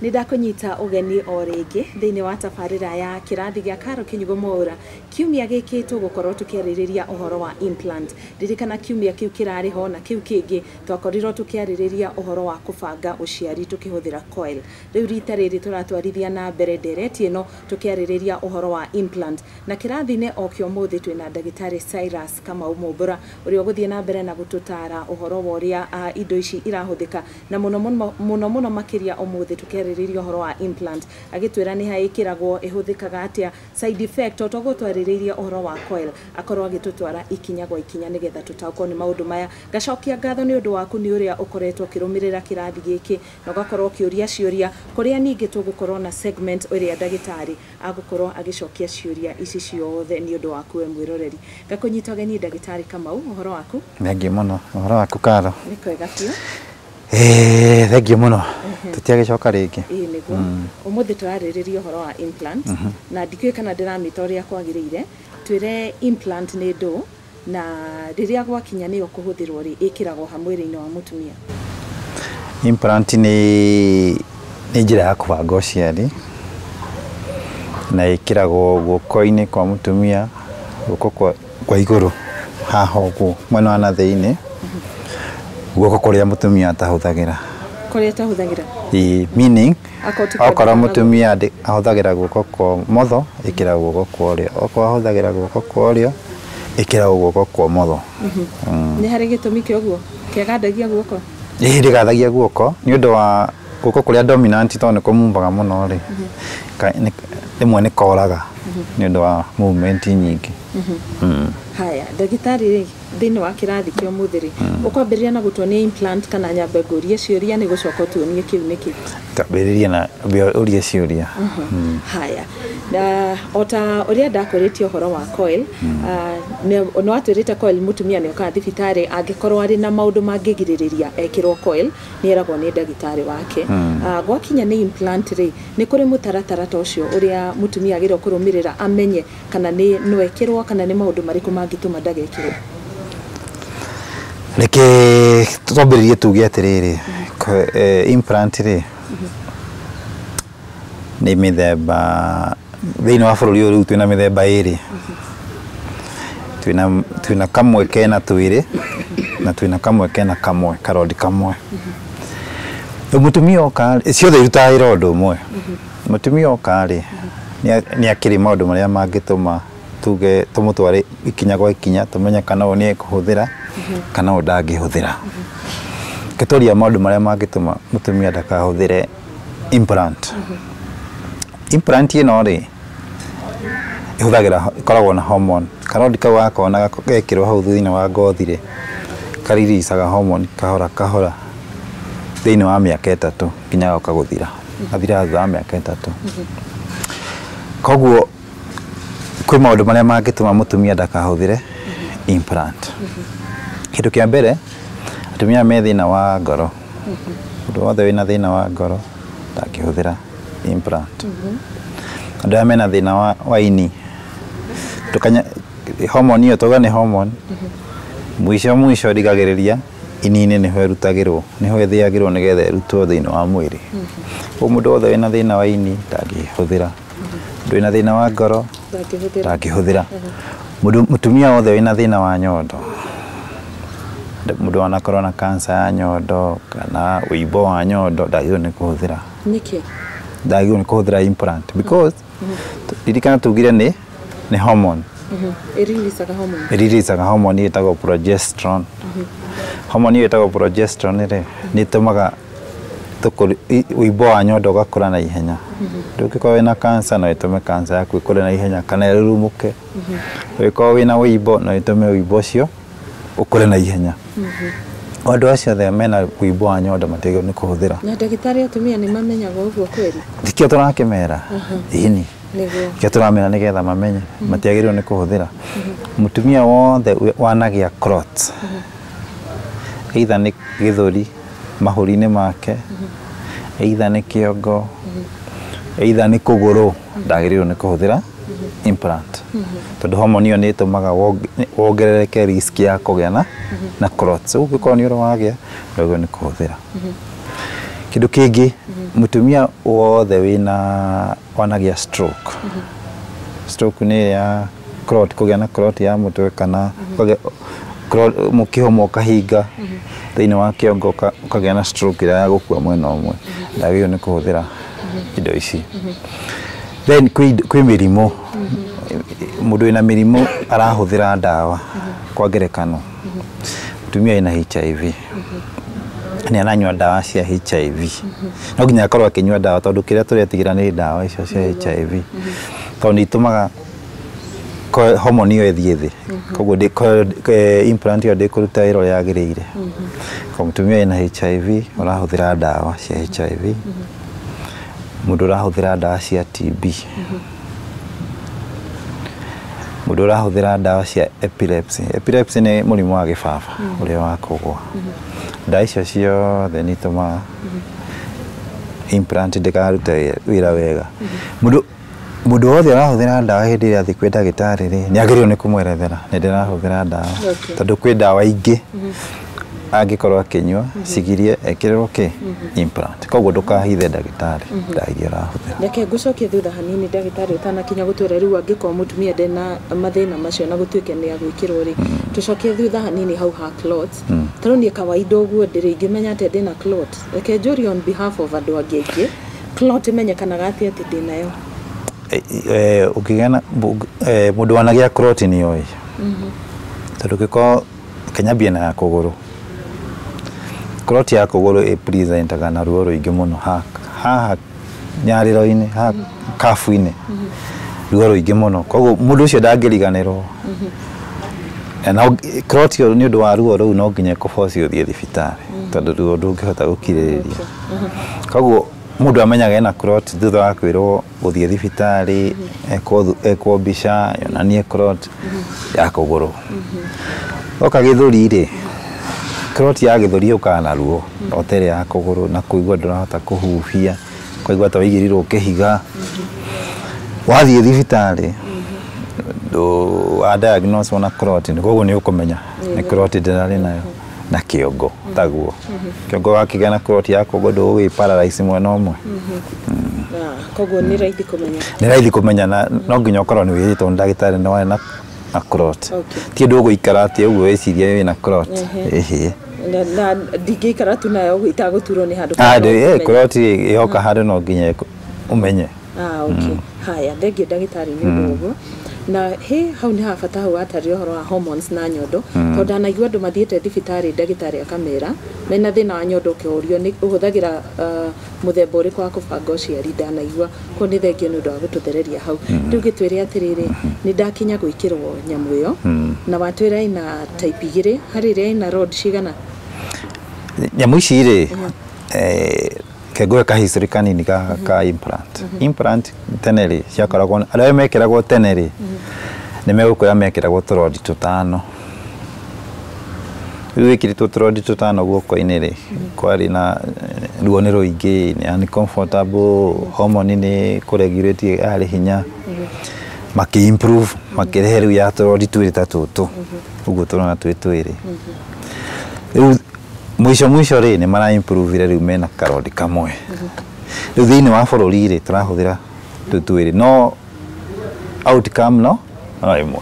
Nĩ ndakũnyita ũgeni o rĩngĩ thĩinĩ wa tabarĩra ya kĩrathi gĩa Karo Kinyugo Mwaura. Kiumia gĩkĩ tũgũkorwo tũkĩarĩrĩria ũhoro wa implant. Ririkana kiumia kĩu kĩrarĩ ho na kĩu kĩngĩ twakorirwo tũkĩarĩrĩria ũhoro wa kũbanga ũciari tũkĩhũthĩra coil. Rĩu rita rĩrĩ tũratwarithia na mbere ndereti ĩno tũkĩarĩrĩria ũhoro wa implant. Na kĩrathi-inĩ o kĩa ũmũthĩ twĩna ndagĩtarĩ Cyrus Kamau Mumbura ũrĩa ũgũthiĩ na mbere na gũtũtara ũhoro wa ũrĩa indo ici irahũthĩka na mũno mũno mũno mũno makĩria ũmũthĩ tũkĩarĩrĩria ũhoro wa implant, agĩtwĩra nĩ ha ĩkĩragwo, ĩhũthĩkaga atĩa, side effect, o toguo twarĩrĩirie ũhoro wa coil, akorwo agĩtũtwara ikinya gwa ikinya nĩgetha tũtaũkwo nĩ maũndũ maya. Ngacokia ngatho nĩ ũndũ waku nĩ ũrĩa ũkoretwo ũkĩrũmĩrĩra kĩrathi gĩkĩ na ũgakorwo ũkĩũria ciũria, kũrĩa ningĩ tũgũkorwo na segment ĩrĩa ndagĩtarĩ agũkorwo agĩcokia ciũria ici ciothe nĩ ũndũ waku we mwĩroreri. Ngakũnyita ũgeni ndagĩtarĩ Kamau, ũhoro waku? Thengiũ mũno. Ũhoro waku, Karo? Nĩ kwega biũ. Ĩĩ, thengiũ mũno, tũtiagĩcoka rĩngĩ. Ĩĩ nĩguo. Ũmũthĩ tũrarĩrĩria ũhoro wa implant na ndikĩũĩ kana ndĩramĩta ũrĩa kwagĩrĩire. Twĩre implant nĩ ndũ, na rĩrĩa gwakinya nĩyo kũhũthĩrwo rĩ, ĩkĩragwo ha mwĩrĩ-inĩ wa mũtumia? Implant nĩ njĩra ya kũbanga ũciari na ĩkĩragwo guoko-inĩ kwa mũtumia, guoko kwa igũrũ haha ũguo mwena wa na thĩinĩ, guoko kũrĩa mũtumia atahũthagĩra. Kũrĩa atahũthagĩra? Ĩĩ, meaning akorwo ti okorwo kwendekana. Mũtumia ahũthagĩra guoko kwa ũmotho, ĩkĩragwo guoko kwa ũrĩo, okorwo ahũthagĩra guoko kwa ũrĩo, ĩkĩragwo guoko kwa ũmotho. Nĩ harĩ gĩtũmi kĩa ũguo kĩagandagia guoko? Ĩĩ, ndĩgathagia guoko nĩ ũndũ wa guoko kũrĩa dominant, tondũ nĩ kũmumbaga mũno rĩ, rĩmwe nĩ koraga nĩ ũndũ wa movement nyingĩ. Haya ndagĩtarĩ rĩ, thĩinĩ wa kĩrathi kĩa ũmũthĩ rĩ, ũkwambĩrĩria na gũtuonia implant kana nyambe ngũrie ciũria nĩ gũcoka ũtuonie kĩu nĩkĩ? Twambĩrĩrie na ũrie ciũria. Haya, na ota ũrĩa ndakwĩrĩtie ũhoro wa coil, nĩ watwĩrĩte coil mũtumia nĩ okaga thibitarĩ angĩkorwo arĩ na maũndũ mangĩgirĩrĩria ekĩrwo coil, nĩ eragwo nĩ ndagĩtarĩ wake. Gwakinya nĩ implant rĩ, nĩ kũrĩ mũtaratara ta ũcio ũrĩa mũtumia agĩrĩirwo kũrũmĩrĩra amenye kana nĩ no ekĩrwo, kana nĩ maũndũ marĩkũ mangĩtũma ndagekĩrwo? Reke twambĩrĩrie tuge atĩrĩrĩ, implant rĩ nĩ mĩthemba. Thĩinĩ wa bũrũri ũyũ rĩu twĩna mĩthemba ĩrĩ, twĩna kamwe kena twĩrĩ na twĩna kamwe kena kamwe karondi kamwe. Rĩu mũtumia oka, ciothe irutaga wĩra ũndũ ũmwe. Mũtumia oka rĩ, nĩ akĩrĩ maũndũ marĩa mangĩtũma tuge tũmũtware ikinya gwa ikinya tũmenye kana ũyũ nĩ ekũhũthĩra kana ũyũ ndangĩhũthĩra. Reke twarie maũndũ marĩa mangĩtũma mũtumia ndakahũthĩre implant. Implant ĩno rĩ, ĩhũthagĩra, ĩkoragwo na hormone. Karondi kau wakona gekĩrwo hau thĩinĩ wa ngothi rĩ, kariricaga hormone kahora kahora thĩinĩ wa mĩaka 3 nginya goka gũthira. Gathiraga thutha wa mĩaka 3. Koguo kwĩ maũndũ marĩa mangĩtũma mũtumia ndakahũthĩre implant. Kĩndũ kĩa mbere, atumia me thĩna wa ngoro. Mũndũ wothe wĩna thĩna wa ngoro ndangĩhũthĩra implant. Andũ arĩa mena thĩna wa ini, tũkanya hormone ĩyo, tuga nĩ hormone, mũico mũico ĩrigagĩrĩria ini-inĩ, nĩho ĩrutagĩrwo, nĩho ĩthĩagĩrwo nĩgetha ĩrutwo thĩinĩ wa mwĩrĩ. Koguo mũndũ wothe wĩna thĩna wa ini ndangĩhũthĩra. Mũndũ wĩna thĩna wa ngoro ndangĩhũthĩra. Ndangĩhũthĩra. Mũndũ mũtumia wothe wĩna thĩna wa nyondo, mũndũ wanakorwo na cancer ya nyondo kana wĩimbo wa nyondo, ndagĩrĩirwo nĩ kũhũthĩra. Nĩkĩ? Ndagĩrĩirwo nĩ kũhũthĩra implant because ririkana tugire nĩ hormone. Ĩrilicaga hormone. Ĩriricaga hormone ĩtagwo progesterone. Hormone ĩyo ĩtagwo progesterone rĩ, nĩ ĩtũmaga wĩimbo wa nyondo ũgakũra na ihenya. Ndũngĩkorwo wĩna cancer, no ĩtũme cancer yaku ĩkũre na ihenya kana ĩrurumũke. Ũngĩkorwo wĩna wĩimbo, no ĩtũme wĩimbo ũcio ũkũre na ihenya. Andũ acio othe mena wĩimbo wa nyondo matiagĩrĩirwo nĩ kũhũthĩra. Na ndagĩtarĩ, atumia nĩ mamenyaga ũguo kweri? Tikĩo tũrakĩmera, ĩni. Nĩguo. Kĩo tũramera nĩgetha mamenye matiagĩrĩirwo nĩ kũhũthĩra. Mũtumia wothe wanagĩa clot, either nĩ gĩthũri, mahũri-inĩ make, either nĩ kĩongo, either nĩ kũgũrũ, ndagĩrĩirwo nĩ kũhũthĩra implant tondũ hormone ĩyo nĩ ĩtũmaga wongerereke risk ya kũgĩa na clots. Rĩu ũngĩkorwo nĩ ũrĩ wagĩa, ndwagĩrĩirwo nĩ kũhũthĩra. Kĩndũ kĩngĩ, Mutumia wothe wina wanagia stroke. Stroke ni ya clot, kũgĩa na clot ya mũtwe kana mũkĩhomo ũkahinga thĩinĩ wa kĩongo ũkagĩa na stroke ĩrĩa ya gũkua mwena ũmwe, ndagĩrĩirwo nĩ kũhũthĩra indo ici. Then kwĩ mĩrimũ, mũndũ wĩna mĩrimũ arahũthĩra ndawa, kwa ngerekano mũtumia wĩna HIV nĩ aranyua ndawa cia HIV, no nginya akorwo akĩnyua ndawa tondũ kĩrĩa tũretigĩra nĩ ndawa icio cia HIV, tondũ nĩ itũmaga hormone ĩyo ĩthiĩ thĩ, koguo implant ĩyo ndĩkũruta wĩra ũrĩa yagĩrĩire. Koguo mũtumia wĩna HIV ũrahũthĩra ndawa cia HIV, mũndũ ũrahũthĩra ndawa cia TB, mũndũ ũrahũthĩra ndawa cia epilepsy. Epilepsy nĩ mũrimũ wa gĩbaba ũrĩa wa kũgũa. Ndawa icio ciothe nĩ itũmaga implant ndĩkarute wĩra wega. Mũndũ wothe ũrahũthĩra ndawa hĩndĩ ĩrĩa athiĩ kwĩ ndagĩtarĩ rĩ, nĩ agĩrĩirwo nĩ kũmwerethera nĩ ndĩrahũthĩra ndawa, tondũ kwĩ ndawa ingĩ angĩkorwo akĩnyua cigirie ekĩrĩrwo kĩ implant, koguo ndũkahithe ndagĩtarĩ ndawa iria ũrahũthĩra. Reke ngũcokie thutha hanini ndagĩtarĩ ũtanakinya gũtwĩra rĩu angĩkorwo mũtumia ndena mathĩna macio na gũtuĩke nĩ agwĩkĩrwo rĩ, tũcokie thutha hanini hau ha clot. Tondũ niĩ kawaida ũguo ndĩrĩ ingĩmenya atĩ ndĩna clot, reke njũrie on behalf of andũ angĩ aingĩ, clot ĩmenyekanaga atĩa atĩ ndĩnayo? Ũkĩgĩa na mũndũ wanagĩa clot nĩ oĩ, tondũ ũngĩkorwo kĩnyambie na ya kũgũrũ, clot ya kũgũrũ ĩpresentaga na ruo rũingĩ mũno haha nyarĩro-inĩ, haha kabu-inĩ, ruo rũingĩ mũno, koguo mũndũ ũcio ndangĩriganĩrwo. Na clot ĩyo nĩ ũndũ wa ruo rũu no nginya ĩkũforce ũthiĩ thibitarĩ, tondũ ruo ndũngĩhota gũkirĩrĩria. Koguo mũndũ amenyaga ena clot thutha wa kwĩrwo gũthiĩ thibitarĩ, ekwo mbica yonanie clot ya kũgũrũ. Oka gĩthũri rĩ, clot ya gĩthũri yũkaga na ruo o ta ĩrĩa ya kũgũrũ, na kũigua ndũrahota kũhuhia, kũigua ta waigĩrĩirwo kĩhiga. Wathiĩ thibitarĩ wa diagnose na clot, koguo nĩ ũkũmenya nĩ clot ndĩrarĩ nayo, na kĩongo taguo. Kĩongo wakĩgĩa na clot ya kũgũrũ ndũgũgĩ paralyze mwena ũmwe. Koguo nĩ raithi kũmenya. Nĩ raithi kũmenya, na no nginya ũkorwo nĩ wĩrĩtwo nĩ ndagĩtarĩ nĩ warĩ na clot. Ti ũndũ ũgũikara atĩ ũguo wĩcirie wĩna clot. Ĩhĩ. Na ndingĩikara tu nayo ũguo itagũturwo nĩ handũ. Clot yoka handũ no nginya ũmenye. Okay. Haya, thengio ndagĩtarĩ nĩ ũndũ ũguo. Na he hau nĩ habata hau watarire ũhoro wa hormones na nyondo, tondũ ndanaigua andũ mathiĩte thibitarĩ ndagĩtarĩ akamera mena thĩna wa nyondo, ũkĩũrio nĩ ũhũthagĩra mũthemba ũrĩkũ wa kũbanga ũciari, ndanaigua. Koguo nĩ thengio nĩ ũndũ wa gũtũthereria hau. Rĩu gĩtwĩre atĩrĩrĩ, nĩ ndakinya gwĩkĩrwo nyamũ ĩyo, na watwĩra ĩna type igĩrĩ, harĩ ĩrĩa ĩna rod cigana? Nyamũ ici rĩ, kengũe ka history kanini ka implant. Implant tene rĩ ciakoragwo, arĩa mekĩragwo tene rĩ nĩ megũkwĩra mekĩragwo tũrodi tũtano. Rĩu wĩkĩrĩtwo tũrodi tũtano guoko-inĩ rĩ, kwarĩ na ruo nĩ rũingĩ, nĩ uncomfortable, hormone nĩ kũregulate yarĩ hinya, makĩ improve, makĩrehe rĩu ya tũrodi twĩrĩ ta tũtũ, ũguo tũrona twĩ twĩrĩ. Rĩu mwisho mwisho rĩ nĩ mara improve rĩu mena karodi kamwe. Rĩu thĩinĩ wa bũrũri rĩ tũrahũthĩra tũu twĩrĩ, no outcome no ĩmwe.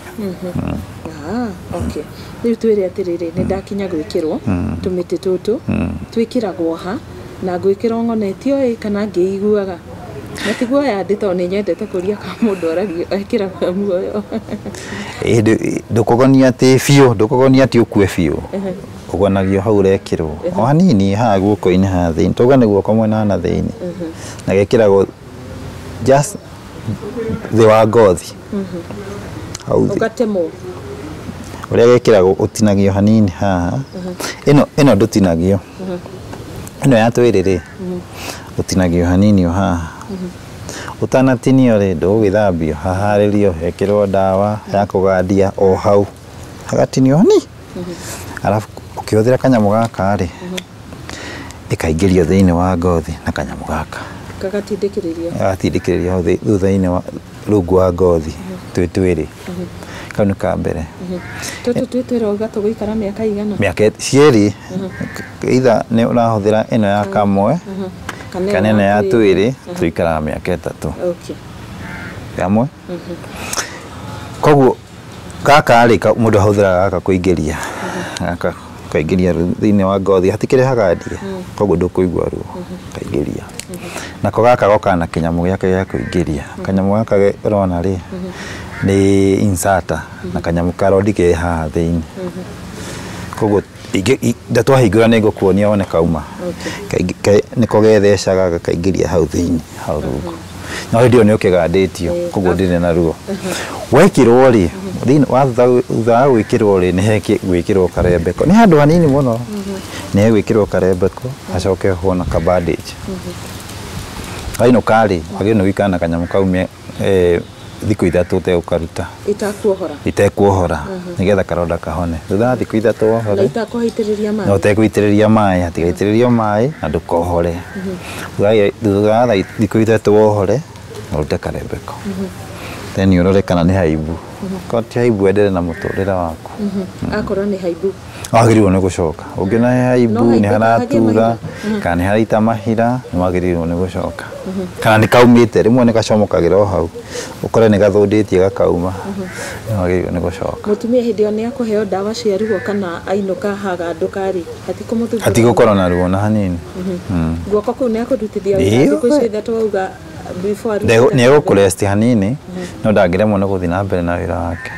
Okay. Rĩu twĩre atĩrĩrĩ, nĩ ndakinya gwĩkĩrwo tũmĩtĩ tũtũ, twĩkĩragwo ha na ngwĩkĩrwo ng'onetio ĩ kana ngĩiguaga? Na ti guoya ndĩ tondũ nĩ nyendete kũria ka mũndũ aragia ekĩragwo muoyo. Ndũkũgonia atĩ biũ, ndũkũgonia atĩ ũkue biũ. Ũgonagio hau ũrekĩrwo o hanini haha guoko-inĩ haha thĩinĩ, tuge nĩ guoko mwena na thĩinĩ, na gekĩragwo just thĩ wa ngothi hau thĩ. Ũgatemwo. Ũrĩa gekĩragwo ũtinagio hanini haha, ĩno ndũtinagio, ĩno ya twĩrĩ rĩ ũtinagio hanini o haha. Ũtanatinio rĩ ndũgũgĩthambio, haharĩrio hekĩrwo ndawa ya kũgandia o hau, hagatinio hani, arabu ũkĩhũthĩra kanyamũ gaka rĩ ĩkaingĩrio thĩinĩ wa ngothi na kanyamũ gaka Gagatindĩkĩrĩrio. Gagatindĩkĩrĩrio hau thutha-inĩ wa rungu wa ngothi twĩ twĩrĩ. Kau nĩ ka mbere. Tũtũ twĩ twĩrĩ wauga tũgũikara mĩaka igana? Mĩaka cierĩ, either nĩ ũrahũthĩra ĩno ya kamwe Kana ĩno ya twĩrĩ tũikaraga mĩaka 3. Okay. Hamwe. Koguo gaka rĩ mũndũ ahũthĩraga gaka kũingĩria. Gaka kaingĩria thĩinĩ wa ngothi hatikĩrehaga ndie. Koguo ndũkũigua ruo. Kaingĩria. Nako gaka gokaga na kĩnyamũ gĩake gĩa kũingĩria. Kanyamũ gaka ũrona rĩ nĩ inserter na kanyamũ karodi ke haha thĩinĩ. Koguo ndatwahingũra nĩ ngũkuonia wone kauma. Nĩko gethecaga gakaingĩria hau thĩinĩ hau rungu. No hĩndĩ ĩyo nĩ ũkĩgandĩtio koguo ndĩrĩ na ruo. Wekĩrwo rĩ thutha wa gwĩkĩrwo rĩ nĩ hegwĩkĩrwo karembeko. Nĩ handũ hanini mũno. Nĩ hegwĩkĩrwo karembeko hacoke ohwo na ka bandage. Wainũka rĩ wagĩrĩirwo nĩ gũikara na kanyamũ kau thikũ 3 ũtegũkaruta. Itakuohora. Itekuohora nĩgetha karonda kahone. Thutha wa thikũ 3 wohore. Na itakũitĩrĩria maĩ. Na ũtegũitĩrĩria maĩ, hatigaitĩrĩrio maĩ na ndũkohore. Thutha wa thikũ 3 wohore na ũrute karembeko. Then ũrore kana nĩ haimbu. Korwo ti haimbu endelee na mũtũrĩre waku. Akorwo nĩ haimbu. Wagĩrĩirwo nĩ gũcoka. Ũngĩona he haimbu nĩ haratura kana nĩ haraita mahira nĩ wagĩrĩirwo nĩ gũcoka. Kana nĩ kaumĩte rĩmwe nĩ gacomokagĩra o hau. Ũkore nĩ gathũndĩtie gakauma. Nĩ wagĩrĩirwo nĩ gũcoka. Mũtumia hĩndĩ ĩyo nĩ akũheo ndawa cia ruo kana ainũka hagandũka rĩ hatikũmũthumbũra. Hatigũkorwo na ruo na hanini. Guoko kũu nĩ akũrutithia wĩra thikũ icio 3 wauga before nĩ egũkũrest hanini no ndangĩremwo nĩ gũthiĩ na mbere na wĩra wake.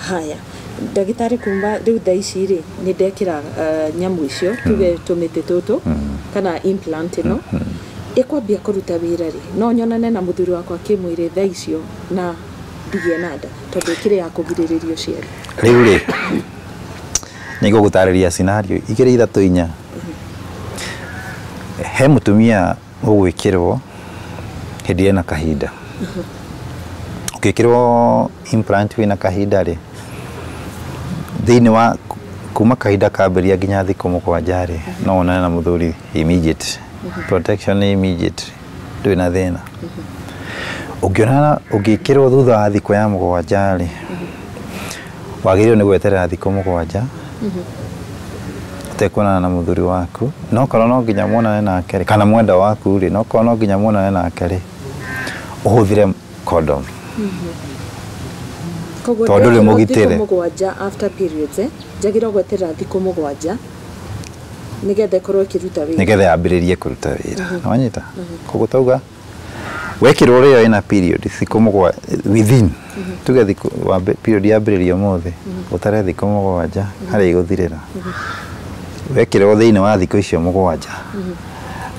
Haya. Ndagĩtarĩ kuma rĩu thaa ici rĩ nĩ ndekĩra nyamũ icio tuge tũmĩtĩ tũtũ kana implant ĩno ĩkwambia kũruta wĩra rĩ no nyonane na mũthuri wakwa kĩmwĩrĩ thaa icio na ndigĩe na nda tondũ ĩkĩrĩ ya kũgirĩrĩria ũciari. Rĩu rĩ nĩ ngũgũtarĩria scenario 2 3 4. He mũtumia ũgwĩkĩrwo hĩndĩ ena kahinda. Ũngĩkĩrwo implant wĩna kahinda rĩ thĩinĩ wa kuma kahinda kambĩrĩria nginya thikũ 7 rĩ no wonane na mũthuri immediate. Protection immediate ndũrĩ na thĩna. Ũngĩonana ũngĩkĩrwo thutha wa thikũ ya 7 rĩ wagĩrĩirwo nĩ gweterera thikũ 7 ũtekuonana na mũthuri waku. No korwo no nginya muonane nake rĩ kana mwenda waku rĩ no korwo no nginya muonane nake rĩ ũhũthĩre condom. Tondũ rĩ mũgitĩre. Thikũ 7 after periods njagĩrĩirwo gweterera thikũ 7 nĩgetha ĩkorwo ĩkĩruta wĩra. Nĩgetha yambĩrĩrie kũruta wĩra. Nĩwanyita? Koguo tauga wekĩrwo rĩo ĩna period thikũ 7 within tuge thikũ period yambĩrĩria ũmũthĩ ũtare thikũ 7 harĩa ĩgũthirĩra. Wekĩrwo thĩinĩ wa thikũ icio 7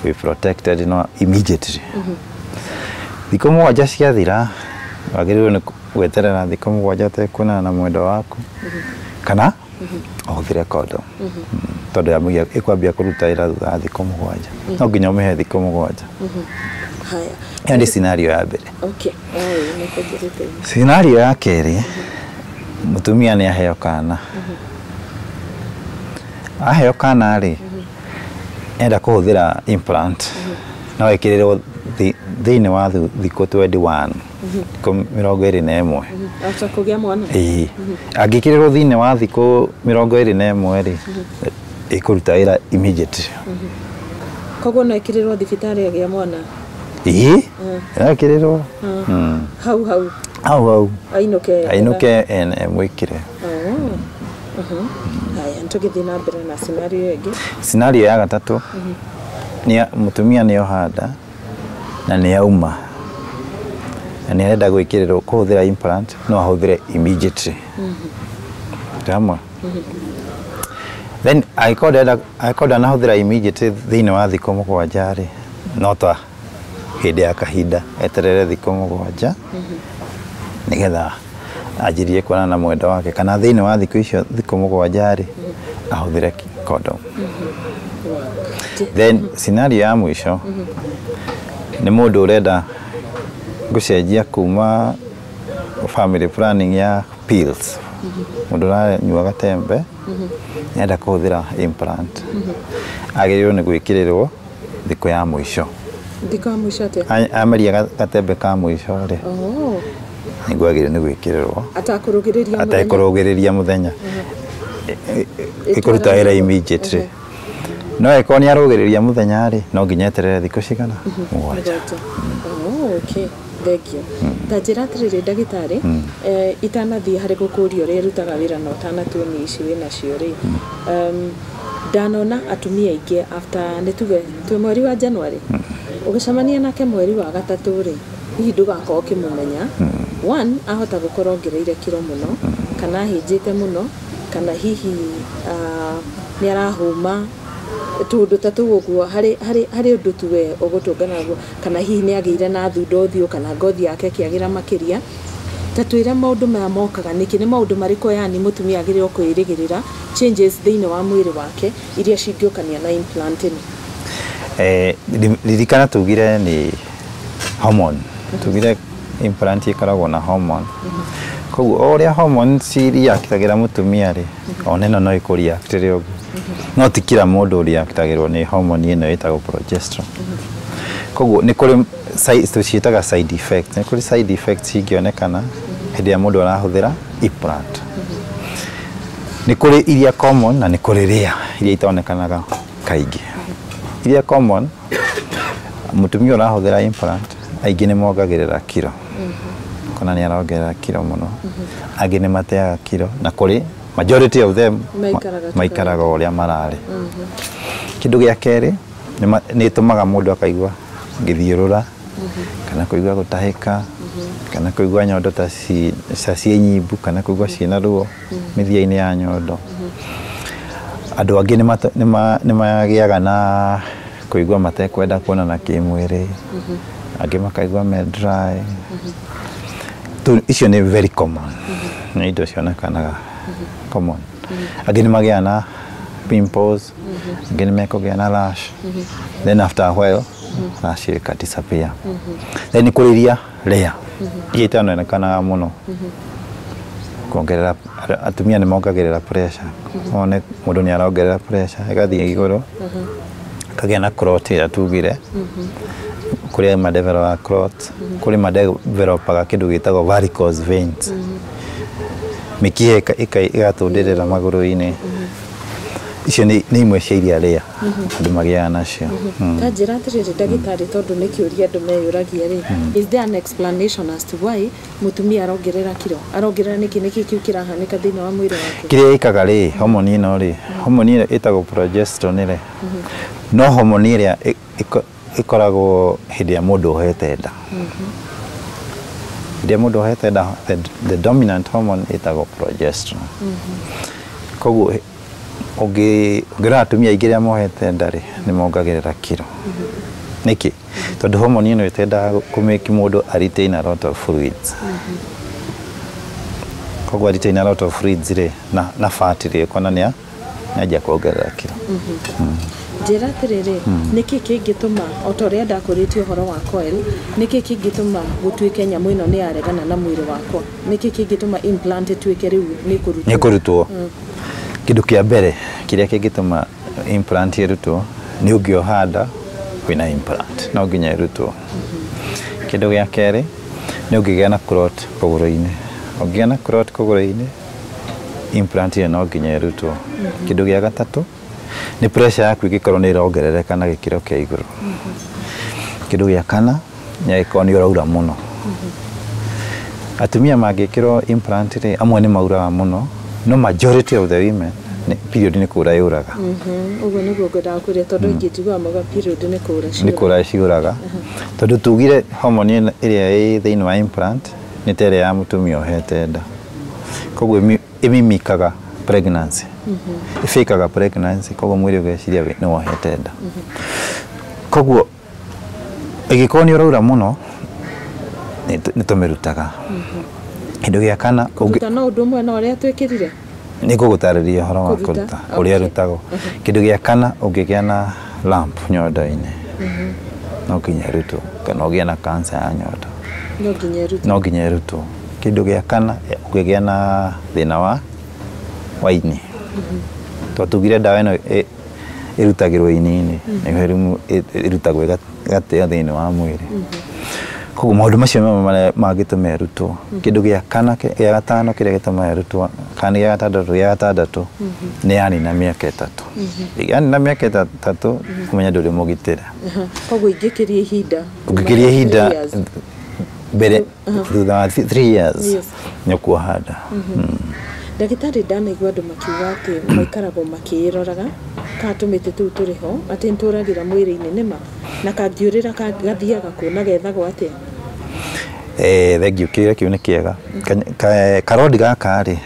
we protected no immediately. Thikũ 7 ciathira wagĩrĩirwo nĩ gweterera thikũ 7 ũtekuonana na mwendwa waku kana ũhũthĩre condom. Tondũ ĩkwambia kũruta wĩra thutha wa thikũ 7. No nginya ũmĩhe thikũ 7. Haya. Ĩyo nĩ scenario ya mbere. Okay. Scenario ya kerĩ mũtumia nĩ aheo kana. Aheo kana rĩ enda kũhũthĩra implant no ĩkĩrĩrwo thĩinĩ wa thikũ 21 thikũ 21. After kũgĩa mwana. Ĩĩ. Angĩkĩrĩrwo thĩinĩ wa thikũ 21 rĩ ĩkũruta wĩra immediately. Koguo no ĩkĩrĩrwo thibitarĩ agĩa mwana. Ĩĩ. No ĩkĩrĩrwo. Hau hau. Hau hau. Ainũke. Ainũke ĩmwĩkĩre. Haya, tũgĩthiĩ na mbere na scenario ĩngĩ. Scenario ya gatatũ nĩ mũtumia nĩ oha nda na nĩ auma na nĩ arenda gwĩkĩrĩrwo kũhũthĩra implant no ahũthĩre immediately. Hamwe. Then angĩkorwo ndanahũthĩra immediately thĩinĩ wa thikũ 7 rĩ no ta hĩndĩ ya kahinda eterere thikũ 7 nĩgetha anjĩrĩrie kuonana na mwendwa wake kana thĩinĩ wa thikũ icio thikũ 7 rĩ ahũthĩre condom. Then scenario ya mũico nĩ mũndũ ũrenda gũcenjia kuma family planning ya pills. Mũndũ ũranyua gatembe nĩarenda kũhũthĩra implant. Agĩrĩirwo nĩ gwĩkĩrĩrwo thikũ ya mũico. Thikũ ya mũico atĩa? Ameria gatembe ka mũico rĩ. Nĩguo agĩrĩirwo nĩ gwĩkĩrĩrwo. Atakũrũgĩrĩria mũthenya. Atekũrũgĩrĩria mũthenya. Ĩkũruta wĩra immediately. No ĩkorwo nĩ arũgĩrĩria mũthenya rĩ, no nginya eterere thikũ cigana? 7. Oh, okay. Thank you. Ta njĩra atĩrĩrĩ ndagĩtarĩ, itanathiĩ harĩ gũkũria ũrĩa ĩrutaga wĩra na ũtanatuonia ici wĩnacio rĩ, ndanona atumia aingĩ after nĩ tuge twĩ mweri wa January, ũgĩcemania nake mweri wa gatatũ rĩ, hihi ndũgakorwo ũkĩmũmenya. One, ahota gũkorwo ongereire kiro mũno, kana ahĩnjĩte mũno, kana hihi nĩ arahũma tũndũ ta tũu ũguo, harĩ ũndũ tu we ũgũtũngana naguo, kana hihi nĩ agĩire na thundo ũthiũ, kana ngothi yake ĩkĩagĩra makĩria. Ta twĩre maũndũ maya mokaga nĩkĩ, nĩ maũndũ marĩkũ yani mũtumia agĩrĩirwo kwĩrĩgĩrĩra changes thĩinĩ wa mwĩrĩ wake iria cingĩũkania na implant ĩno? Ririkana tugire nĩ hormone, tugire implant ĩkoragwo na hormone, koguo o ũrĩa hormone cireactagĩra mũtumia rĩ, ona ĩno no ĩkũreactĩre ũguo. No ti kila mũndũ ũreactagĩrwo nĩ hormone ĩno ĩtagwo progesterone. Koguo nĩ kũrĩ tũciĩtaga side effects, nĩ kũrĩ side effects cingĩonekana hĩndĩ ĩrĩa mũndũ arahũthĩra implant. Nĩ kũrĩ iria common na nĩ kũrĩ rare iria itonekanaga kaingĩ. Iria common, mũtumia ũrahũthĩra implant aingĩ nĩ mongagĩrĩra kiro, kana nĩ arongerera kiro mũno, angĩ nĩ mateaga kiro, na kũrĩ majority of them maikaraga ũrĩa mararĩ. Kĩndũ gĩa kerĩ nĩ ĩtũmaga mũndũ akaigua gĩthiũrũra, kana kũigua gũtahĩka, kana kũigua nyondo ta ciĩ nyimbu, kana kũigua ciĩna ruo mĩthia-inĩ ya nyondo. Andũ angĩ nĩ magĩaga na kũigua matekwenda kuonana kĩmwĩrĩ, angĩ makaigua me dry. Icio nĩ very common, nĩ indo cionekanaga common. Angĩ nĩ magĩaga na pimples, angĩ nĩ mekũgĩa na rash, then after a while rash ĩka disappear. Then kũrĩ iria rare, iria itanonekanaga mũno, kuongerera, atumia nĩ mongagĩrĩra pressure, one mũndũ nĩ arongerera pressure ĩgathiĩ igũrũ, akagĩa na clot ĩrĩa tugire, kũrĩ madevelopaga clot, kũrĩ madevelopaga kĩndũ gĩtagwo varicose veins, mĩkiha ĩgatũndĩrĩra magũrũ-inĩ. Icio nĩ imwe cia iria rare andũ magĩaga nacio. Ta njĩra atĩrĩrĩ ndagĩtarĩ, tondũ nĩ kĩũria andũ meyũragia rĩ, is there an explanation as to why mũtumia arongerera kiro? Arongerera nĩkĩ? Nĩkĩ kĩu kĩrahanĩka thĩinĩ wa mwĩrĩ wake? Kĩrĩa ĩkaga rĩ, hormone ĩno rĩ, hormone ĩno ĩtagwo progesterone rĩ, no hormone ĩrĩa ĩkoragwo hĩndĩ ĩrĩa mũndũ ohete nda. Hĩndĩ ĩrĩa mũndũ ohete nda, the dominant hormone ĩtagwo progesterone. Koguo ũngĩrora atumia aingĩ arĩa mohete nda rĩ, nĩ mongagĩrĩra kiro. Nĩkĩ? Tondũ hormone ĩno ĩtendaga kũmake mũndũ a retain a lot of fluids. Koguo retain a lot of fluids rĩ, na fat rĩ, ũkona nĩ anjia kuongerera kiro. Njĩra atĩrĩrĩ, nĩkĩ kĩngĩtũma, o ta ũrĩa ndakũrĩtie ũhoro wa coil, nĩkĩ kĩngĩtũma gũtuĩke nyamũ ĩno nĩ yaregana na mwĩrĩ wakwa? Nĩkĩ kĩngĩtũma implant ĩtuĩke rĩu nĩ kũrutwo? Nĩ kũrutwo. Kĩndũ kĩa mbere kĩrĩa kĩngĩtũma implant ĩrutwo nĩ ũngĩoha nda wĩna implant, no nginya ĩrutwo. Kĩndũ gĩa kerĩ nĩ ũngĩgĩa na clot kũgũrũ-inĩ. Ũngĩgĩa na clot kũgũrũ-inĩ, implant ĩyo no nginya ĩrutwo. Kĩndũ gĩa gatatũ nĩ pressure yaku ĩngĩkorwo nĩ ĩrongerereka na gĩkĩro kĩa igũrũ. Kĩndũ gĩa kana nĩ angĩkorwo nĩ ũraura mũno. Atumia mangĩkĩrwo implant rĩ, amwe nĩ mauraga mũno, no majority of the women period nĩ kũra yũraga. Ũguo nĩguo ngwendaga kũria, tondũ aingĩ njiguaga mauga period nĩ kũra ciũraga. Nĩ kũra ciũraga. Tondũ tugire hormone ĩrĩa ĩ thĩinĩ wa implant nĩ ta ĩrĩa ya mũtumia ũhete nda. Koguo ĩmimikaga pregnancy. Ĩfĩkaga pregnancy, koguo mwĩrĩ ũgeciria nĩ wohete nda. Koguo ĩngĩkorwo nĩ ũraura mũno, nĩ tũmĩrutaga. Kĩndũ gĩa kana, Kũruta no ũndũ ũmwe na ũrĩa twĩkĩrire? Nĩ ngũgũtarĩria ũhoro wa Kũruta? kũruta, ũrĩa ĩrutagwo. Kĩndũ gĩa kana, ũngĩgĩa na lump nyondo-inĩ, no nginya ĩrutwo, kana ũgĩe na cancer ya nyondo. No nginya ĩrutwo. No nginya ĩrutwo. Kĩndũ gĩa kana, ũngĩgĩa na thĩna wa ini. Tondũ tugire ndawa ĩno ĩrutagĩrwo ini-inĩ, nĩho ĩrutagwo ĩgateo thĩinĩ wa mwĩrĩ. Koguo maũndũ macio nĩmo marĩa mangĩtũma ĩrutwo. Kĩndũ gĩa kana gĩa gatano kĩrĩa gĩtũmaga ĩrutwo, kana gĩa gatandatũ, gĩa gatandatũ nĩ yanina mĩaka 3. Yanina mĩaka 3 ũmenye ndũrĩ mũgitĩre. Koguo ingĩkĩria ihinda. Ũngĩkĩria ihinda mbere thutha wa 3 years nĩ ũkuoha nda. Ndagĩtarĩ, ndanaigua andũ makiuga atĩ maikaragwo makĩĩroraga kana tũmĩtĩ tũu tũrĩ ho atĩ nĩtũragĩra mwĩrĩ-inĩ, nĩma? Na kangĩũrĩra gathiaga kũ na gethagwo atĩa? Thengiũ, kĩũria kĩu nĩ kĩega. Karodi gaka rĩ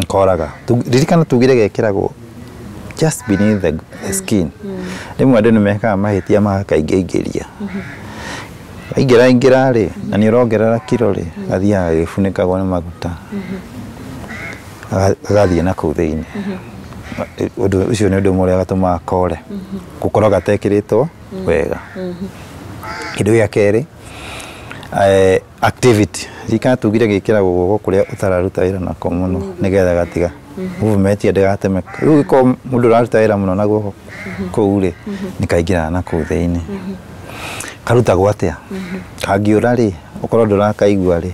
koraga, ririkana tugire gekĩragwo just beneath the skin. Rĩmwe andũ nĩ mekaga mahĩtia magakaingĩingĩria. Waingĩra ingĩra rĩ, na nĩ ũrongerera kiro rĩ, gathiaga gagĩbunĩkagwo nĩ maguta, gagathiĩ na kũu thĩinĩ. Ũndũ ũcio nĩ ũndũ ũmwe ũrĩa gatũmaga kore, gũkorwo gatekĩrĩtwo wega. Kĩndũ gĩa kerĩ, activity. Ririkana tugire gĩkĩragwo guoko kũrĩa ũtararuta wĩra nako mũno, nĩgetha gatiga movement ndĩgateme. Rĩu gĩkorwo mũndũ ũraruta wĩra mũno na guoko kũu rĩ, nĩ kaingĩraga na kũu thĩinĩ. Karutagwo atĩa? Kangĩũra rĩ, ũkorwo ndũrakaigua rĩ,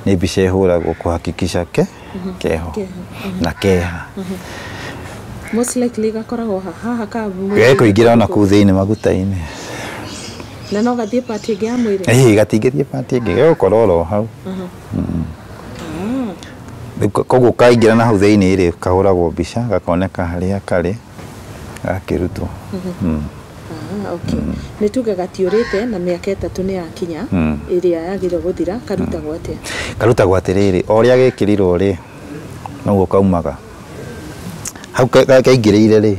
nĩ mbica ĩhũragwo kũhakikisha keho na keha. Most likely gakoragwo haha ka Gekũingĩra ona kũu thĩinĩ maguta-inĩ. Na no gathiĩ part ĩngĩ ya mwĩrĩ? Ĩĩ, gatingĩthiĩ part ĩngĩ, gegũkorwo oro hau. Koguo kaingĩra na hau thĩinĩ rĩ, kahũragwo mbica, gakoneka harĩa karĩ, gakĩrutwo. Okay. Nĩ tuge gatiũrĩte na mĩaka 3 nĩ yakinya ĩrĩa yagĩrĩirwo gũthira, karutagwo atĩa? Karutagwo atĩrĩrĩ, o ũrĩa gekĩrirwo rĩ, noguo kaumaga. Hau kaingĩrĩire rĩ,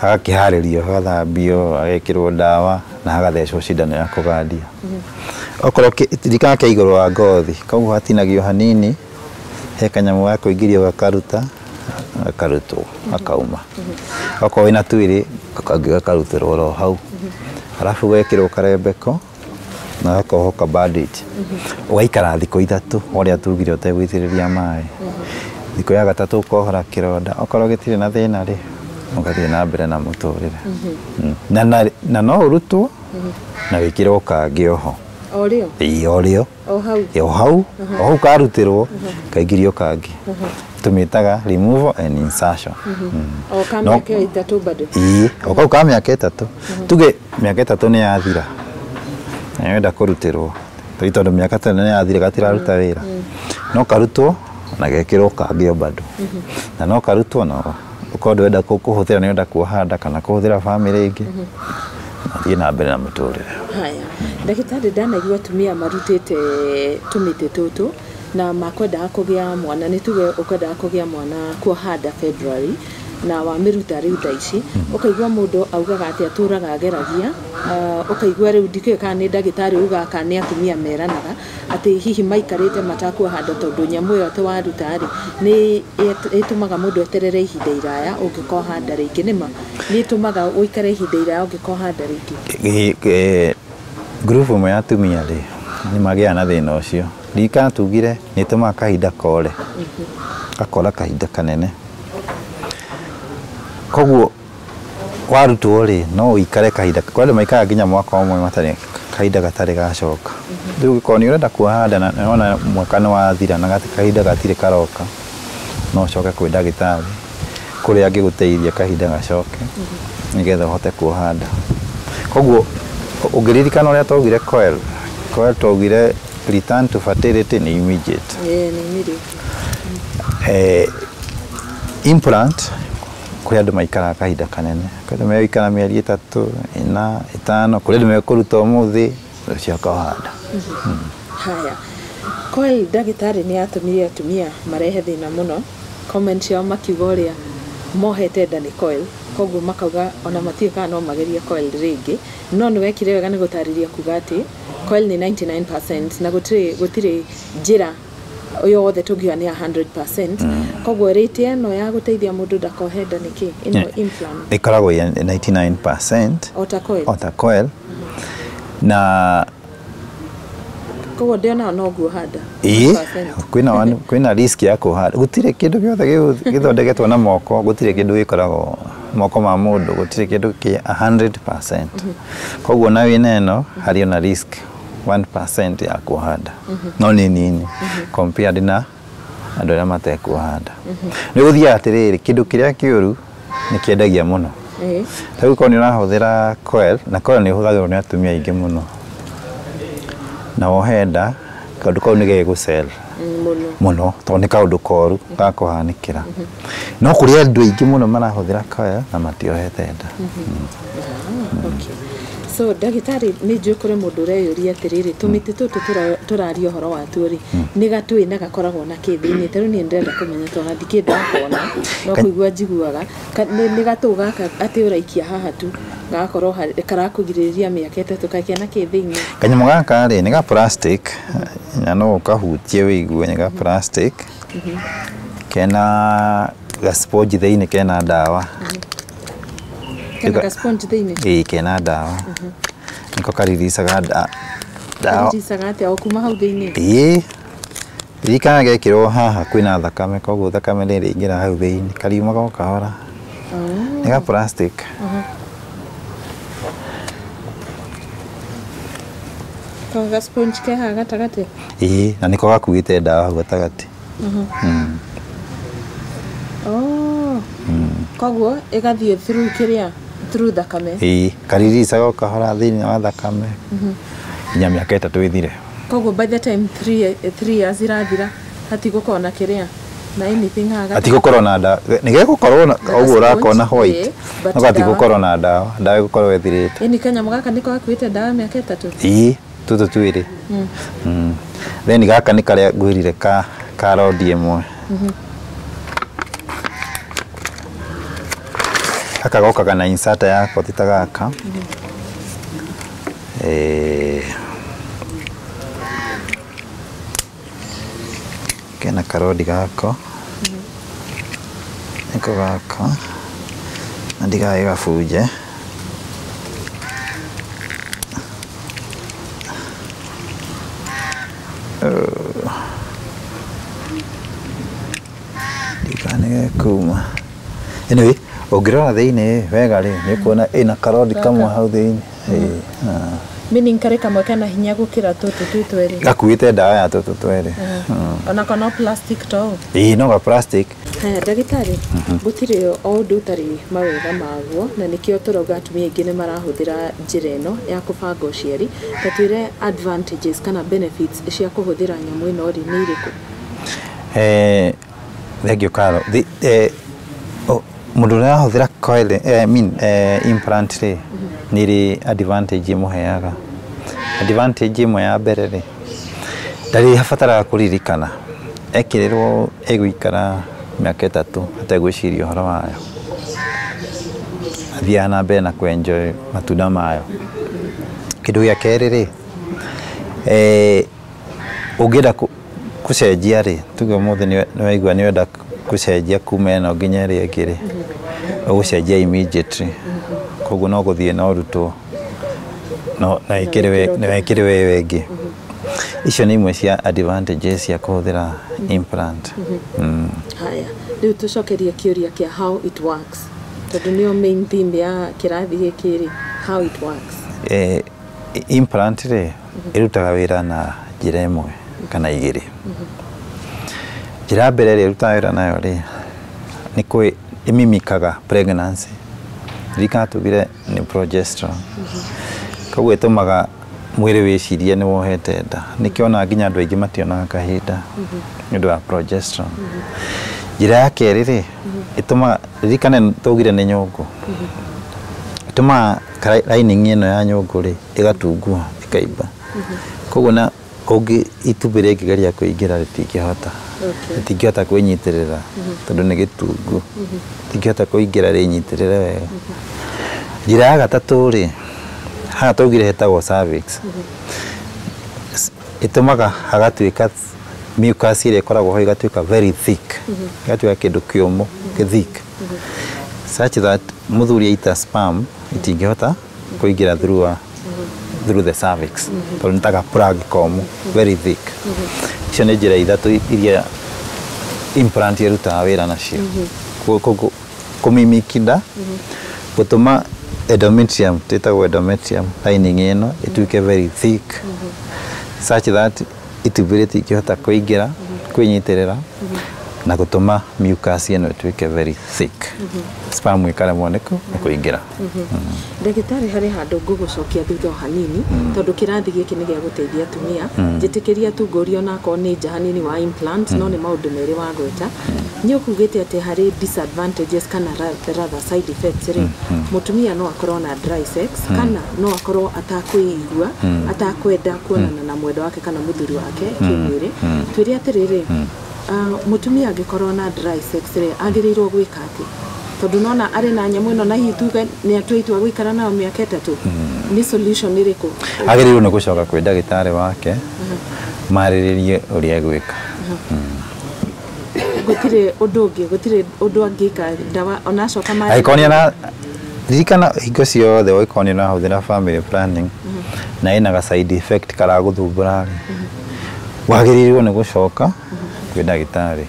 hagakĩharĩrio, hagathambio, hagekĩrwo ndawa na hagathecwo cindano ya kũgandia. Okorwo ririkana ke igũrũ wa ngothi, koguo hatinagio hanini, he kanyamũ ga kũingĩrio gakaruta, gakarutwo, gakauma. Okorwo wĩna twĩrĩ, kangĩ gakarutĩrwo oro hau. Arabu gekĩrwo karembeko na gakohwo ka bandage. Ũgaikara thikũ 3 ũrĩa tugire ũtegũitĩrĩria maĩ. Thikũ ya gatatũ ũkohora kĩronda, okorwo gĩtirĩ na thĩna rĩ, ũgathiĩ na mbere na mũtũrĩre. Na no ũrutwo na wĩkĩrwo kangĩ oho. O rĩo? Ĩĩ, o rĩo. O hau? O hau, o hau karutĩrwo, kaingĩrio kangĩ. Tũmĩtaga removal and insertion. O ka mĩaka 3 bado? Ĩĩ, o kau ka mĩaka 3. Tuge mĩaka 3 nĩ yathira, na nĩwenda kũrutĩrwo, tondũ mĩaka 3 nĩ yathira gatiraruta wĩra. No karutwo na gekĩrwo kangĩ o bado. Na no karutwo na ũkorwo ndũrenda kũhũthĩra, nĩ ũrenda kuoha nda kana kũhũthĩra bamĩrĩ ĩngĩ, na thiĩ na mbere na mũtũrĩre. Haya, ndagĩtarĩ, ndanaigua atumia marutĩte tũmĩtĩ tũtũ na makwendaga kũgĩa mwana, nĩ tuge ũkwendaga kũgĩa mwana kuoha nda February na wamĩruta rĩu thaa ici, ũkaigua mũndũ augaga atĩ atũraga ageragia, ũkaigua rĩu ndikĩũĩ kana nĩ ndagĩtarĩ ugaga kana nĩ atumia meranaga atĩ hihi maikarĩte matakuoha nda tondũ nyamũ ĩyo atĩ waruta rĩ, nĩ ĩtũmaga mũndũ eterere ihinda iraya ũngĩkoha nda rĩngĩ. Nĩma nĩ ĩtũmaga ũikare ihinda iraya ũngĩkoha nda rĩngĩ? Ngurubu ĩmwe ya atumia rĩ, nĩ magĩaga na thĩna ũcio. Ririkana tugire nĩ ĩtũmaga kahinda kore, gakora kahinda kanene. Koguo warutwo rĩ, no ũikare kahinda, kwĩ andũ maikaraga nginya mwaka ũmwe matarĩ kahinda gatarĩ gacoka. Rĩu ũngĩkorwo nĩ ũrenda kuoha nda na nĩwona mwaka nĩ wathira na kahinda gatirĩ karoka, no ũcoke kwĩ ndagĩtarĩ kũrĩa angĩgũteithia kahinda gacoke nĩgetha ũhote kuoha nda. Koguo ũngĩririkana ũrĩa twaugire coil, coil twaugire return to fertility nĩ immediate. Ĩĩ, nĩ immediate. Implant kũrĩ andũ maikaraga kahinda kanene, kũrĩ andũ megũikara mĩeri 3, 4, 5, kũrĩ andũ mekũruta ũmũthĩ rũciũ akoha nda. Haya, coil ndagĩtarĩ nĩ yatũmire atumia marehe thĩna mũno. Comment ciao makiuga ũrĩa mohete nda nĩ coil, koguo makauga ona matiũĩ kana no magerie coil rĩngĩ. No nĩ wekire wega nĩ gũtarĩria kuga atĩ coil nĩ 99% na gũtirĩ njĩra yothe tũngiuga nĩ ya 100%. Koguo rate ĩno ya gũteithia mũndũ ndakohe nda nĩ kĩ? Ĩno implant ĩkoragwo ya 99% o ta coil. O ta coil. Na koguo ndĩonaga no nguoha nda. Ĩĩ, kwĩna risk ya kuoha. Gũtirĩ kĩndũ gĩothe gĩthondeketwo na moko, gũtirĩ kĩndũ gĩkoragwo moko ma mũndũ, gũtirĩ kĩndũ kĩ 100%. Koguo na wĩna ĩno harĩ ona risk 1% ya kuoha nda, no nĩ nini compared na andũ arĩa matekuoha nda. Nĩ gũthiaga atĩrĩrĩ, kĩndũ kĩrĩa kĩũru nĩ kĩendagia mũno. Ta rĩu korwo nĩ ũrahũthĩra coil, na coil nĩ ĩhũthagĩrwo nĩ atumia aingĩ mũno, na wohe nda, kaũndũ kau nĩ gegũcell Mũno. Mũno tondũ nĩ kaũndũ koru gakũhanĩkĩra. No kũrĩ andũ aingĩ mũno marahũthĩra coil na matiohete nda. Okay. So ndagĩtarĩ, nĩ njũĩ kũrĩ mũndũ ũreyũria atĩrĩrĩ, tũmĩtĩ tũtũ tũraria ũhoro watuo rĩ, nĩ gatũĩ na gakoragwo na kĩ thĩinĩ? Ta rĩu niĩ ndĩrenda kũmenya tondũ ndikĩĩ ndakona, no kũigua njiguaga. Nĩ gatũ gaka atĩ ũraikia haha tu gagakorwo karakũgirĩrĩria mĩaka 3, kakĩana kĩ thĩinĩ? Kanyamũ gaka rĩ, nĩ ga plastic, na no ũkahutie wĩigue nĩ ga plastic, kena ga sponge thĩinĩ, kena ndawa. Kena ga sponge thĩinĩ? Ĩĩ, kena ndawa, nĩko kariricaga ndawa. Kariricaga atĩa o kuma hau thĩinĩ? Ĩĩ, ririkana gekĩrwo haha kwĩna thakame, koguo thakame nĩ ĩrĩingĩra hau thĩinĩ, kariumaga o kahora. Nĩ ga plastic. Ko ga sponge ke haha gatagatĩ? Ĩĩ, na nĩko gakuĩte ndawa hau gatagatĩ. Oh. Koguo ĩgathiĩ through kĩrĩa, through thakame? Ĩĩ, kariricaga o kahora thĩinĩ wa thakame nginya mĩaka 3 ĩthire. Koguo by the time 3 years irathira, hatigũkorwo na kĩrĩa na anything haha gatagatĩ? Hatigũkorwo na ndawa, nĩ gegũkorwo na ũguo ũrakona sponge, white, ĩĩ, but no gatigũkorwo na ndawa, ndawa ĩgũkorwo ĩthirĩte. Ĩni kanyamũ gaka nĩko gakuĩte ndawa mĩaka 3? Ĩĩ, tũtũ twĩrĩ. Then gaka nĩ karĩa ngwĩrire ka rod ĩmwe. Gaka gokaga na inserter yako, ti ta gaka. Kena karodi gako, nĩko gaka, na ndigae gabunje. Ndikane kuma. Anyway, ũngĩrora thĩinĩ wega rĩ, nĩ ũkuona ĩna karodi kamwe hau thĩinĩ. Ĩĩ, ah. Meaning karĩ kamwe kena hinya gũkĩra tũtũ twĩ twerĩ? Gakuĩte ndawa ya tũtũ twerĩ. Onako no plastic to ũũ? Ĩĩ, no ga plastic. Haya ndagĩtarĩ, gũtirĩ o ũndũ ũtarĩ mawega maguo, na nĩkĩo tũrauga atumia aingĩ nĩ marahũthĩra njĩra ĩno ya kũbanga ũciari. Ta twĩre advantages kana benefits cia kũhũthĩra nyamũ ĩno rĩ, nĩ irĩkũ? Thank you, Carol. Oh, mũndũ ũrĩa arahũthĩra coil, I mean, implant rĩ, nĩ ĩrĩ advantage ĩmũheaga. Advantage ĩmwe ya mbere rĩ, ndarĩ abataraga kũririkana, ekĩrĩrwo ĩgũikara mĩaka 3 ategwĩciria ũhoro wayo, athiaga na mbere na kũ-enjoy matunda mayo. Kĩndũ gĩa kerĩ rĩ, ũngĩenda gũcenjia rĩ, tuge ũmũthĩ nĩ waigua nĩ wenda gũcenjia kuma ĩno nginya ĩrĩa ĩngĩ rĩ, ũgũcenjia immediately, koguo no gũthiĩ na ũrutwo no na wĩkĩre na wĩkĩre ĩyo ĩngĩ. Icio nĩ imwe cia advantages cia kũhũthĩra implant. Haya, rĩu tũcokerie kĩũria kĩa how it works, tondũ nĩyo main theme ya kĩrathi gĩkĩ rĩ, how it works. Implant rĩ, ĩrutaga wĩra na njĩra ĩmwe kana igĩrĩ. Njĩra ya mbere ĩrĩa ĩrutaga wĩra nayo rĩ, nĩ kwĩ ĩmimikaga pregnancy. Ririkana tugire nĩ progesterone, koguo ĩtũmaga mwĩrĩ wĩcirie nĩ wohete nda. Nĩkĩo onaga nginya andũ aingĩ mationaga kahinda nĩ ũndũ wa progesterone. Njĩra ya kerĩ rĩ, ĩtũmaga, ririkane twaugire nĩ nyũngũ, ĩtũmaga lining ĩno ya nyũngũ rĩ, ĩgatungua, ĩkaimba, koguo na ũngĩ itumbĩ rĩngĩgeria kũingĩra rĩtingĩhota. Rĩtingĩhota kwĩnyitĩrĩra tondũ nĩ gĩtungu, rĩtingĩhota kũingĩra rĩnyitĩrĩre wega. Njĩra ya gatatũ rĩ, haha twaugire hetagwo cervix, ĩtũmaga hagatuĩka mucus ĩrĩa ĩkoragwo ho ĩgatuĩka very thick, ĩgatuĩka kĩndũ kĩũmũ gĩ thick, such that mũthuri aita sperm itingĩhota kũingĩra through the cervix, tondũ nĩ ta ga plug komũ, very thick. Icio nĩ njĩra ithatũ iria implant ĩrutaga wĩra nacio: kũmimiki nda, gũtũma endometrium, twĩtagwo endometrium lining ĩno ĩtuĩke very thick. Such that itumbĩ rĩtingĩhota kũingĩra, kwĩnyitĩrĩra na gũtũma mucus ĩno ĩtuĩke very thick, sperm ĩkaremwo nĩ kũingĩra. Ndagĩtarĩ, harĩ handũ ngũgũcokia thutha o hanini, tondũ kĩrathi gĩkĩ nĩ gĩa gũteithia atumia. Njĩtĩkĩria tu ngũrie, onakorwo nĩ nja hanini wa implant, no nĩ maũndũ merĩ wagweta. Nĩ ũkugĩte atĩ harĩ disadvantages kana rather side effects rĩ, mũtumia no akorwo na dry sex kana no akorwo atakwĩigua, atakwenda kuonana na mwendwa wake kana mũthuri wake kĩmwĩrĩ. Twĩre atĩrĩrĩ, mũtumia angĩkorwo na dry sex rĩ, agĩrĩirwo gwĩka atĩ? Tondũ nona arĩ na nyamũ ĩno, na hihi tuge nĩ atua itua gũikara nayo mĩaka 3, nĩ solution ĩrĩkũ? Agĩrĩirwo nĩ gũcoka kwĩ ndagĩtarĩ wake, marĩrĩrie ũrĩa egwĩka. Gũtirĩ ũndũ ũngĩ, gũtirĩ ũndũ angĩka, ndawa, ona acoka Angĩkorwo nĩ ara ririkana, hingo ciothe ũngĩkorwo nĩ ũrahũthĩra family planning na ĩna ga side effect karagũthumbũra rĩ, wagĩrĩirwo nĩ gũcoka kwĩ ndagĩtarĩ.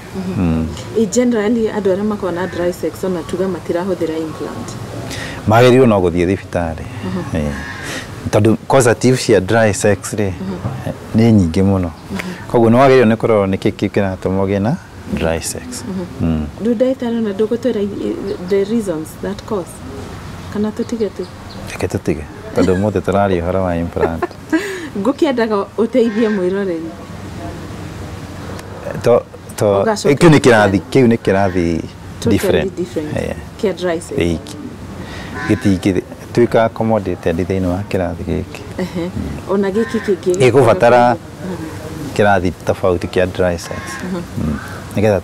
In generally, andũ arĩa makoragwo na dry sex, ona tuga matirahũthĩra implant? Magĩrĩirwo no gũthiĩ thibitarĩ. Tondũ causative cia dry sex rĩ nĩ nyingĩ mũno, koguo nĩ wagĩrĩirwo nĩ kũrora nĩkĩ kĩ kĩratũma ũgĩe na dry sex. Rĩu ndagĩtarĩ, ona ndũgũtwĩra the reasons that cause, kana tũtige tu? Reke tũtige, tondũ ũmũthĩ tũraria ũhoro wa implant. Ngũkĩendaga ũteithie mwĩroreri. To to Ũgacoka kĩu nĩ kĩrathi, kĩu nĩ kĩrathi totally different. Different. Yeah. Kĩa dry sex. Ĩĩ, gĩtingĩ tuĩka accommodated thĩinĩ wa kĩrathi gĩkĩ. Ehe. Ona gĩkĩ kĩngĩ? Gĩkũbatara kĩrathi tofauti kĩa dry sex. Nĩgetha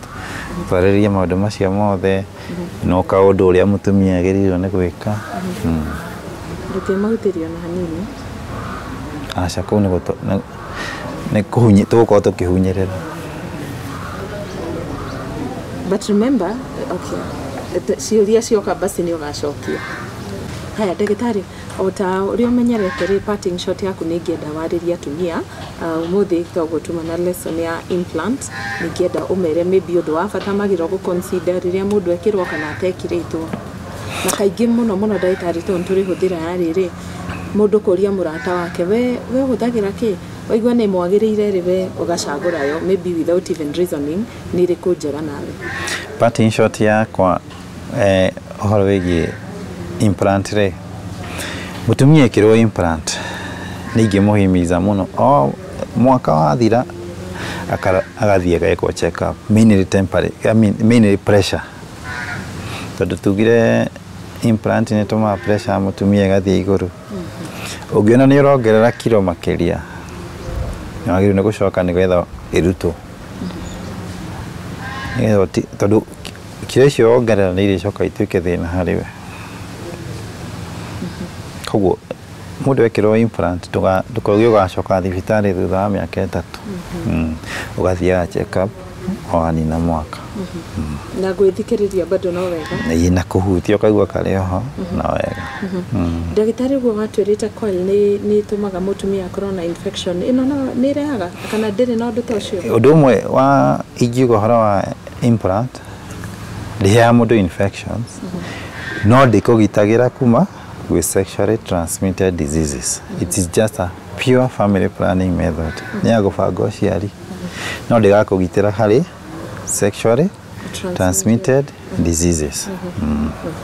twarĩrĩrie maũndũ macio mothe, no kaũndũ ũrĩa mũtumia agĩrĩirwo nĩ gwĩka. Ndũkĩmahutĩria ona hanini. Aca, kũu nĩ nĩ tũgũkorwo tũkĩhunyĩrĩra. But remember, okay, ciũria cioka basi nĩ ũgacokia. Haya ndagĩtarĩ, o ta ũrĩa ũmenyerete rĩ, parting shot yaku nĩ ingĩenda warĩrie atumia. Ũmũthĩ toguo tuma na lesson ya implant, nĩ ingĩenda ũmere maybe ũndũ wa bata magĩrĩirwo gũ-consider rĩrĩa mũndũ ekĩrwo kana atekĩrĩtwo. Na kaingĩ mũno mũno, ndagĩtarĩ, tondũ nĩ tũrĩ hũthĩra ya rĩrĩ, mũndũ kũria mũrata wake, we ũhũthagĩra kĩ, waigua nĩ mwagĩrĩire rĩ, we ũgacagũra yo maybe without even reasoning nĩ ĩrĩkũ njega nawe. Parting shot yakwa, ũhoro wĩgiĩ implant rĩ, mũtumia ĩkĩrwo implant nĩ ingĩmũhimiza mũno o mwaka wathira agathiĩ agekwo check up, mainly temperature, I mean, mainly pressure, tondũ tugire implant nĩ ĩtũmaga pressure ya mũtumia ĩgathiĩ igũrũ. Ũngĩona nĩ ũrongerera kiro makĩria, nĩ wagĩrĩirwo nĩ gũcoka nĩgetha ĩrutwo, nĩgetha tondũ kiro icio wongerera nĩ irĩcoka ituĩke thĩna harĩ we. Koguo mũndũ ekĩrwo implant, ndũkauge ũgacoka thibitarĩ thutha wa mĩaka 3. Ũgathiaga check up o wanina mwaka. Na gwĩthikĩrĩria bado no wega? Ĩĩ, na kũhutia ũkaigua karĩ oho no wega. Ndagĩtarĩ, ũguo watwĩrĩte coil nĩ ĩtũmaga mũtumia akorwo na infection ĩno, no nĩ ĩrehaga kana ndĩrĩ na ũndũ ta ũcio? Ũndũ ũmwe wa ingiuga ũhoro wa implant, ndĩheaga mũndũ infections, no ndĩkũgitagĩra kuma gwĩ sexually transmitted diseases. It is just a pure family planning method, nĩ ya gũbanga ũciari, no ndĩgakũgitĩra harĩ sexually transmitted diseases.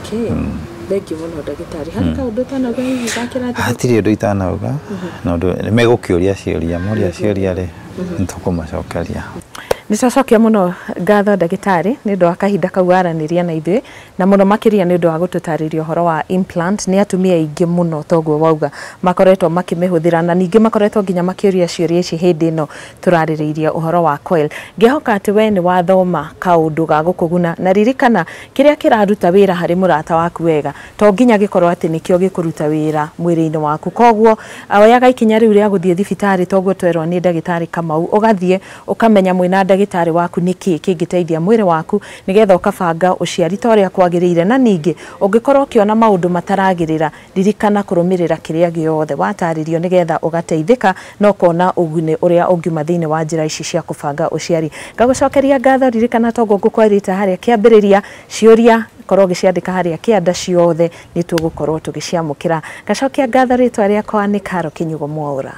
Okay, thank you mũno ndagĩtarĩ. Harĩ kaũndũ ũtanauga hihi ga kĩrathi gĩkĩ? Hatirĩ ũndũ itanauga, na ũndũ megũkĩũria ciũria, moria ciũria rĩ, nĩtũkũmacokeria. Nĩ twacokia mũno ngatho ndagĩtarĩ nĩ ũndũ wa kahinda kau waranĩria na ithuĩ, na mũno makĩria nĩ ũndũ wa gũtũtarĩria ũhoro wa implant. Nĩ atumia aingĩ mũno, toguo wauga, makoretwo makĩmĩhũthĩra, na ningĩ makoretwo nginya makĩũria ciũria ici hĩndĩ ĩno tũrarĩrĩirie ũhoro wa coil. Ngĩhoka atĩ we nĩ wathoma kaũndũ ga gũkũguna, na ririkana, kĩrĩa kĩraruta wĩra harĩ mũrata waku wega to nginya gĩkorwo atĩ nĩkĩo gĩkũruta wĩra mwĩrĩ-inĩ waku. Koguo oyaga ikinya rĩu rĩa gũthiĩ thibitarĩ, toguo twerwo nĩ ndagĩtarĩ Kamau, ũgathiĩ ũkamenya mwĩna ndagĩtarĩ waku nĩkĩ kĩngĩteithia mwĩrĩ waku nĩgetha ũkabanga ũciari ta ũrĩa kwagĩrĩire. Na ningĩ ũngĩkorwo ũkĩona maũndũ mataragĩrĩra, ririkana kũrũmĩrĩra kĩrĩa gĩothe watarĩrio nĩgetha ũgateithĩka na ũkona ũguni ũrĩa ũngiuma thĩinĩ wa njĩra ici cia kũbanga ũciari. Ngagũcokeria ngatho. Ririkana, toguo ngũkwarĩte harĩa kĩambĩrĩria, ciũria korwo ũgĩciandĩka harĩa kĩanda ciothe, nĩ tũgũkorwo tũgĩciamũkĩra. Ngacokia ngatho. Rĩtwa rĩakwa nĩ Karo Kĩnyugo Mwaũra.